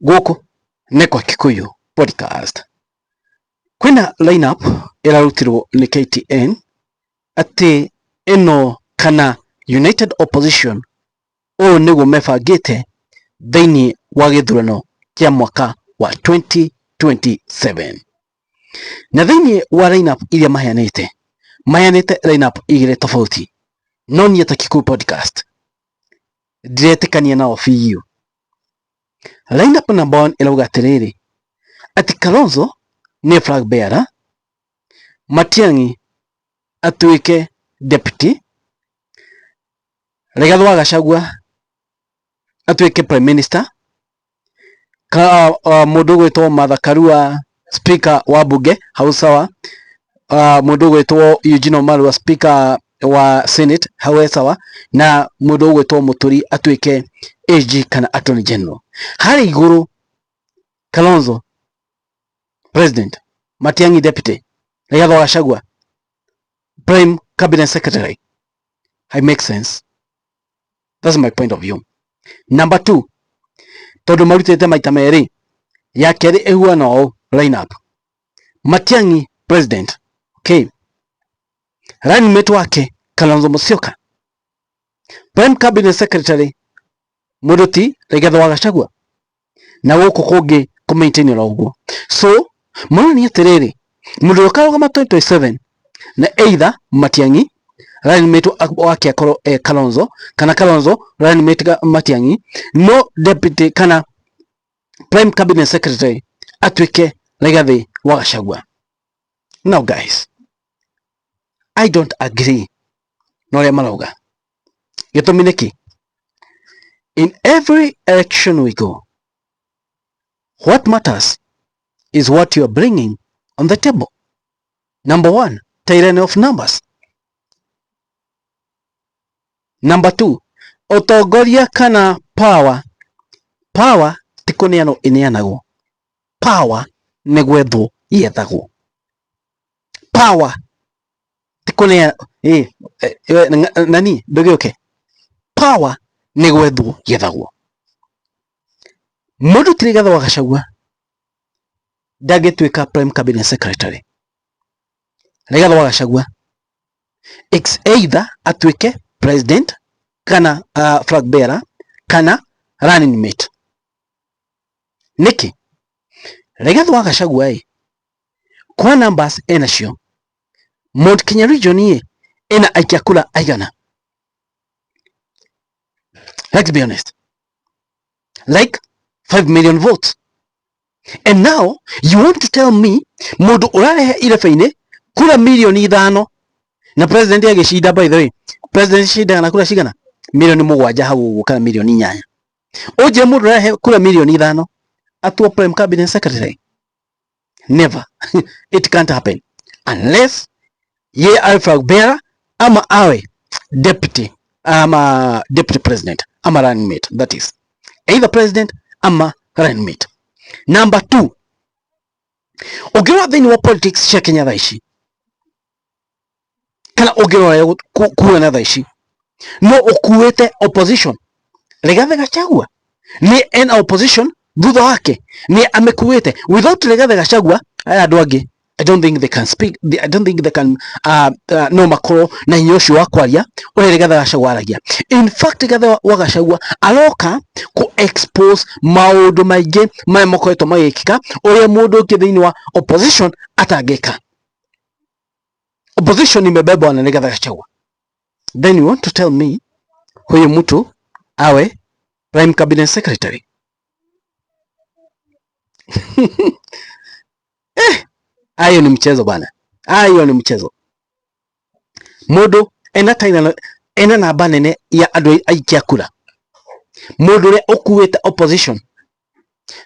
Gũkũ nĩ kwa Kikuyu Podcast. Kwĩna lineup ĩrarutirwo nĩ KTN atĩ ĩno kana United Opposition ũũ nĩguo mebangĩte thĩinĩ wa gĩthurano kĩa mwaka wa 2027. Na thĩinĩ wa lineup iria maheanĩte, maheanĩte lineup igĩrĩ tofauti, no niĩ ta Kikuyu Podcast ndiretĩkania nao biũ. Lineup number one ĩrauga atĩrĩrĩ, atĩ Kalonzo nĩ flag bearer, Matiang'i atuĩke deputy, Rigathĩ wa Gachagua atuĩke prime minister, mũndũ ũgwĩtwo Martha Karua speaker wa bunge hau sawa, mũndũ ũgwĩtwo Eugene Wamalwa speaker wa senate hau he sawa, na mũndũ ũgwĩtwo Mũturi atuĩke AG kana attorney general. Harĩa igũrũ Kalonzo president, Matiang'i deputy, Rigathĩ wa Gachagua prime cabinet secretary. I make sense. That's my point of view. Number two, tondu marutite maita meri ya keri ihuana ũũ line up. Matiang'i president, okay, running mate wake Kalonzo Musyoka, prime cabinet secretary mũndũ ti Rigathĩ wa Gachagua, na gũkũ kũngĩ kũ maintain oro ũguo. So monania atĩrĩrĩ, mũndũ ũrĩa ũkarũgama 2027 na either Matiang'i running mate wake akorwo e Kalonzo kana Kalonzo running mate Matiang'i, no deputy kana prime cabinet secretary atuĩke Rigathĩ wa Gachagua. Now guys, I don't agree na ũrĩa marauga. Gĩtũmi nĩkĩ? In every election we go, what matters is what you are bringing on the table. Number one, tyranny of numbers. Number two, ũtongoria kana power. Power ti kũneanwo ĩneanagwo. Power nĩ gwethwo yethagwo. Power ti kũnea eh, eh, nani ndũgĩũke. Power nĩ gwethwo yethagwo. Mũndũ ti Rigathĩ wa Gachagua ndangĩtuĩka prime cabinet secretary. Rigathĩ wa Gachagua it's either atuĩke president kana flag bearer kana running mate. Nĩkĩ? Rigathĩ wa Gachagua ĩ kwa numbers enacio Mount Kenya region ĩ ĩna aikia kura aigana? Let's be honest, like 5 million votes. And now you want to tell me mũndũ ũrarehe irebe-inĩ kura mirioni 5 na president agĩcinda, by the way, president cindaga na kura cigana? Mirioni 7 hau ũguo kana mirioni 8. Ũnjĩre mũndũ ũrarehe kura mirioni 5 atuo prime cabinet secretary? Never. It can't happen unless ye awe flag bearer ama awe deputy ama deputy president ama running mate, that is either president ama running mate. Number two, ũngĩrora thĩinĩ wa politics cia Kenya thaa ici kana ũngĩrora kuona thaa ici no ũkuĩte opposition, Rigathĩ Gachagua nĩ ena opposition thutha wake nĩ amĩkuĩte. Without Rigathĩ Gachagua, aya andũ angĩ, I don't think they can speak. I don't think they can no makorwo na hinya ũcio wa kwaria ũrĩa Rigathĩ Gachagua aragia. In fact, Rigathĩ wa Gachagua aroka ku expose maũndũ maingĩ marĩa makoretwo magĩkĩka ũrĩa mũndũ ũngĩ thĩinĩ wa opposition atangĩka. Opposition imebebwa na Rigathĩ Gachagua. Then you want to tell me huyu mtu awe prime cabinet secretary? Eh, hayo ni mchezo bana, hayo ni mchezo. Mũndũ ena taina ena namba nene ya andũ aikia kura, mũndũ ũrĩa ũkuĩte opposition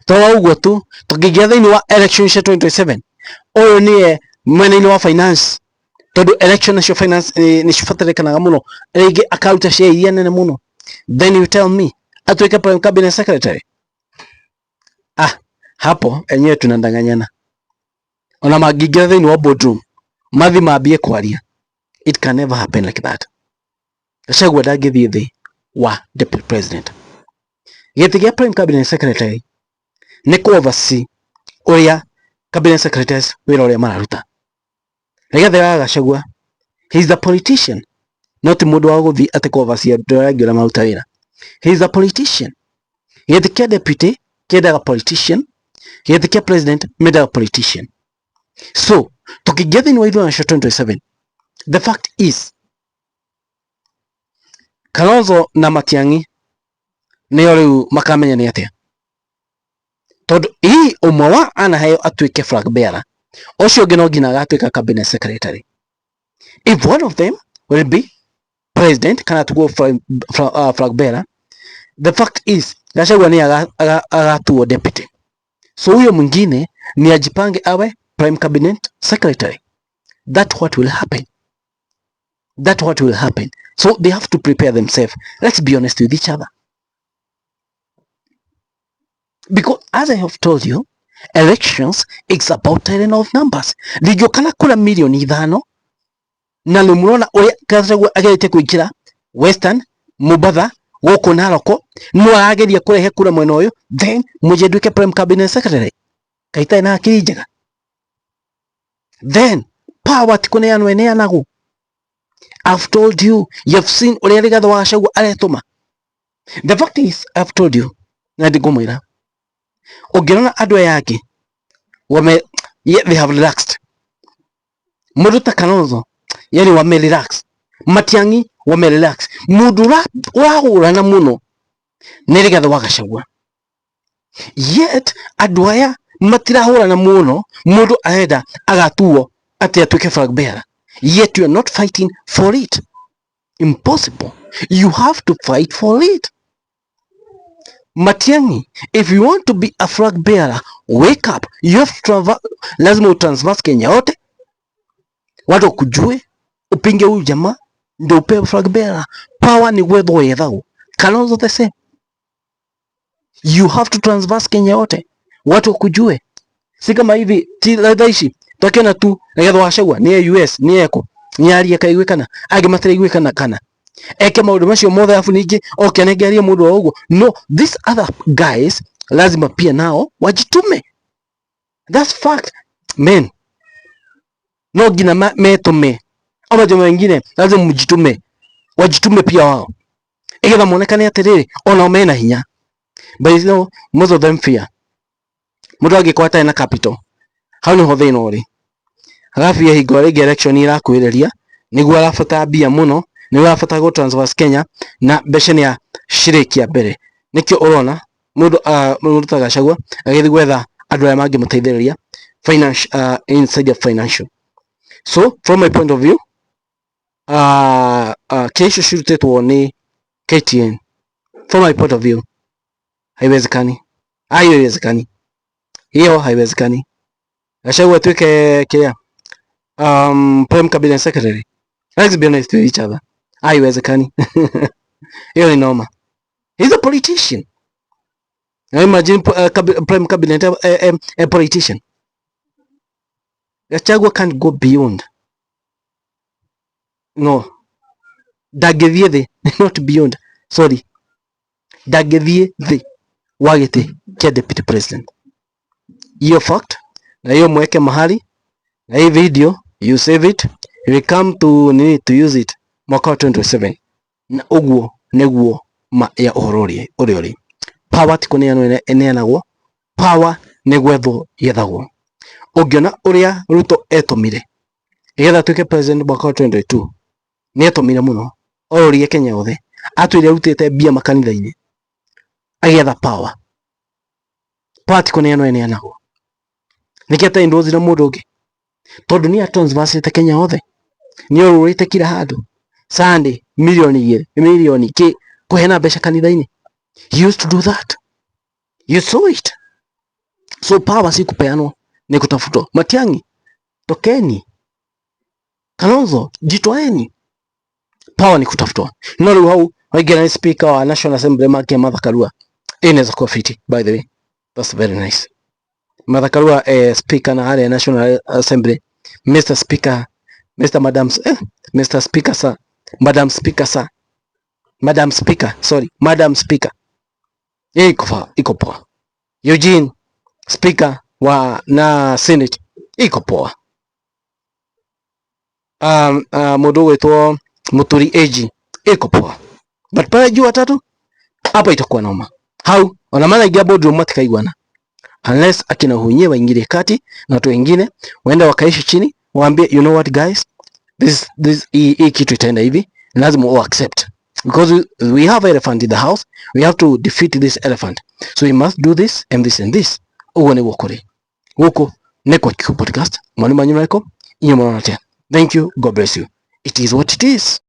to ũguo tu, tũngĩingĩra thĩinĩ wa election cia 2027, ũyũ nĩye mwena-inĩ wa finance, tondũ election nacio finance nĩ cibatarĩkanaga mũno, rĩngĩ akaruta share iria nene mũno. Then you tell me atuĩke prime cabinet secretary? Ah, hapo enyewe tunadanganyana. Ona mangĩingĩra thĩinĩ wa boardroom mathi mambie kwaria, it can never happen like that. Gachagua ndangĩthiĩ thĩ wa deputy president. Gĩtĩ gĩa prime cabinet secretary Nĩ kũ oversee ũrĩa cabinet secretaries wĩra ũrĩa mararuta. Rigathi wa Gachagua, he is a politician, no ti mũndũ wa gũthiĩ atĩ kũ oversee andũ arĩa angĩ ũrĩa maruta wĩra. He is a politician. Gĩtĩ kĩa deputy kĩendaga politician, gĩtĩ kĩa president mendaga politician. So tũkĩingĩra thĩinĩ wa ithurano cia 2027, the fact is Kalonzo na Matiang'i nĩo rĩu makamenya nĩ atĩa, tondũ hihi ũmwe wa anaheo atuĩke flag bearer, ũcio ũngĩ no nginya agatuĩka cabinet secretary. If one of them will be president kana atuo flag bearer, the fact is Gachagua nĩ agatuo deputy, so huyo mwingine ni ajipange awe prime cabinet secretary. That's what will happen. That's what will happen. So they have to prepare themselves. Let's be honest with each other, because as I have told you, elections, it's about telling of numbers. Ndingĩũka kura 5 milioni na nĩ mũrona ũrĩa Gachagua ageretie kũingĩra Western, Mombatha, gũkũ Narok, no arageria kũrehe kura mwena ũyũ, then mũnje nduĩke prime cabinet secretary. Kaĩ itarĩ na akili njega? Then power ti kũneanwo ĩneanagwo. I've told you, you have seen ũrĩa Rigathĩ wa Gachagua aretũma. The fact is, I've told you, na ndingũmwĩra, ũngĩrora andũ aya angĩ wame, yeah, they have relaxed. Mũndũ ta Kalonzo, yani wame relax. Matiang'i wame relax. Mũndũ ũrahũrana mũno nĩ Rigathĩ wa Gachagua. Yet andũ aya matirahũrana mũno, mũndũ arenda agatuo atĩ atuĩke flag bearer. Yet you are not fighting for it. Impossible. You have to fight for it. Matiang'i, if you want to be a flag bearer, wake up. You have to travel, lazima utransverse Kenya yote, watu wakujue, upinge huyu jamaa ndio upewe flag bearer. Power ni gwethwo yethagwo. Kalonzo the same. You have to transverse Kenya yote, watu wakujue. Si kama hivi ti thaa ici twakiona tu Rigathi wa Gachagua ni US ni eko ni arie kaiguikana angĩ matiraiguikana kana eke maũndũ macio mothe afu ningĩ oke anengererie mũndũ o ũguo. No, these other guys lazima pia nao wajitume. That's fact, men. No nginya metũme ama jamaa wengine lazima mjitume, wajitume pia wao igetha monekane atĩrĩrĩ onao mena hinya. But you know, most of them fear. Mũndũ angĩkorwo atarĩ na capital, hau nĩho thĩna ũrĩ. Agabia hingo rĩngĩ election irakuhĩrĩria, nĩguo arabatara mbia mũno, nĩguo arabatara gũ transverse Kenya na mbeca nĩ acirĩkia mbere. Nĩkĩo ũrona mũndũ mũndũ ta Gachagua agĩthiĩ gwetha andũ arĩa mangĩmũteithĩrĩria finance, inside of financial. So from my point of view, kĩa icio cirutĩtwo nĩ KTN, from my point of view, haiwezekani. Hiyo haiwezekani, hiyo haiwezekani. Gachagua atuĩke kĩrĩa prime cabinet secretary. Let's be honest with each other, haiwezekani. Hiyo ni noma. He's a politician. Now imagine prime cabinet a politician. Gachagua can't go beyond. No, ndangĩthiĩ thĩ, not beyond, sorry, ndangĩthiĩ thĩ wa gĩtĩ kĩa deputy president. Hiyo fact na hiyo mweke mahali, na hii video you save it, you will come to nini to use it mwaka wa 2027. Na ũguo nĩguo ma ya ũhoro ũrĩa ũrĩ. Power ti kũneanwo ĩneanagwo, power nĩ gwethwo yethagwo. Ũngĩona ũrĩa Ruto etũmire nĩgetha atuĩke president mwaka wa 2022, nĩ etũmire mũno, orũrie Kenya yothe, atwĩre arutĩte mbia makanitha-inĩ agĩetha power. Power ti kũneanwo ĩneanagwo. Nĩkĩo atarĩ na mũndũ ũngĩ, tondũ nĩ atransversite Kenya yothe, nĩ orũrĩte kila handũ. Sunday 2 milioni, milioni kĩ kũheana mbeca kanitha-inĩ. He used to do that, you saw it. So power si kupeanwa, ni kutafutwa. Matiang'i, tokeni. Kalonzo, jitoeni. Power ni kutafutwa. No rĩu hau waingĩra nĩ speaker wa National Assembly make Martha Karua, inaweza kuwa fiti, by the way. That's very nice. Martha Karua, speaker na harĩa National Assembly, Mr Speaker, Mr Madam, Mr Speaker sir, Madam Speaker sir, Madam Speaker, sorry, Madam Speaker. Iko poa, iko poa. Eugene Speaker wa na Senate iko poa. Mundu ugwitwo Muturi AG iko poa, but pale juu watatu hapo itakuwa noma. Hau ona maraingia boardroom matikaiguana unless akina Uhunye waingilie kati na watu wengine waenda wakaishi chini, waambie, "You know what, guys, this hii kitu itaenda hivi, lazima u accept because we have elephant in the house. We have to defeat this elephant, so we must do this and this and this." Uguo niguo kuri guku nĩ kwa Kikuyu Podcast. Mwani manyu marĩkũ inyuĩ mũrona atĩa? Thank you. God bless you. It is what it is.